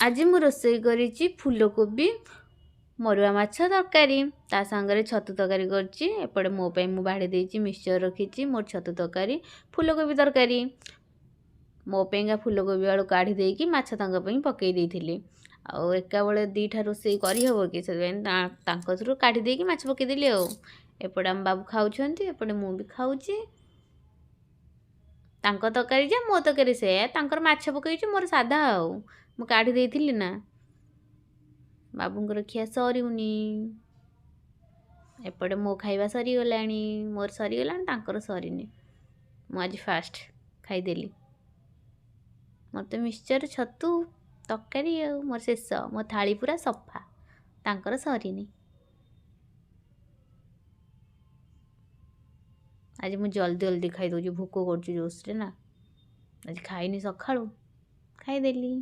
ଆଜି ମୁଁ ରୋଷେଇ କରିଛି ଫୁଲକୋବି ମରୁଆ ମାଛ ତରକାରୀ, ତା ସାଙ୍ଗରେ ଛତୁ ତରକାରୀ କରିଛି। ଏପଟେ ମୋ ପାଇଁ ମୁଁ ବାଢ଼ି ଦେଇଛି, ମିକ୍ସଚର୍ ରଖିଛି, ମୋର ଛତୁ ତରକାରୀ, ଫୁଲକୋବି ତରକାରୀ। ମୋ ପାଇଁକା ଫୁଲକୋବି ଆଳୁ କାଢ଼ି ଦେଇକି ମାଛ ତାଙ୍କ ପାଇଁ ପକାଇ ଦେଇଥିଲି। ଆଉ ଏକାବେଳେ ଦୁଇଟା ରୋଷେଇ କରିହେବ କି? ସେଥିପାଇଁ ତାଙ୍କଥିରୁ କାଢ଼ି ଦେଇକି ମାଛ ପକାଇଦେଲି। ଆଉ ଏପଟେ ଆମ ବାବୁ ଖାଉଛନ୍ତି, ଏପଟେ ମୁଁ ବି ଖାଉଛି। ତାଙ୍କ ତରକାରୀ ଯେ ମୋ ତରକାରୀ ସେୟା, ତାଙ୍କର ମାଛ ପକାଇଛି, ମୋର ସାଧା। ଆଉ ମୁଁ କାଢ଼ି ଦେଇଥିଲି ନା। ବାବୁଙ୍କର ଖିଆ ସରିଉନି। ଏପଟେ ମୋ ଖାଇବା ସରିଗଲାଣି, ମୋର ସରିଗଲାଣି, ତାଙ୍କର ସରିନି। ମୁଁ ଆଜି ଫାଷ୍ଟ ଖାଇଦେଲି। ମୋତେ ମିକ୍ସଚର୍, ଛତୁ ତରକାରୀ ଆଉ ମୋର ଶେଷ। ମୋ ଥାଳି ପୁରା ସଫା, ତାଙ୍କର ସରିନି। ଆଜି ମୁଁ ଜଲ୍ଦି ଜଲ୍ଦି ଖାଇଦେଉଛି, ଭୋକ କରୁଛି ଜୋସରେ ନା, ଆଜି ଖାଇନି ସକାଳୁ, ଖାଇଦେଲି।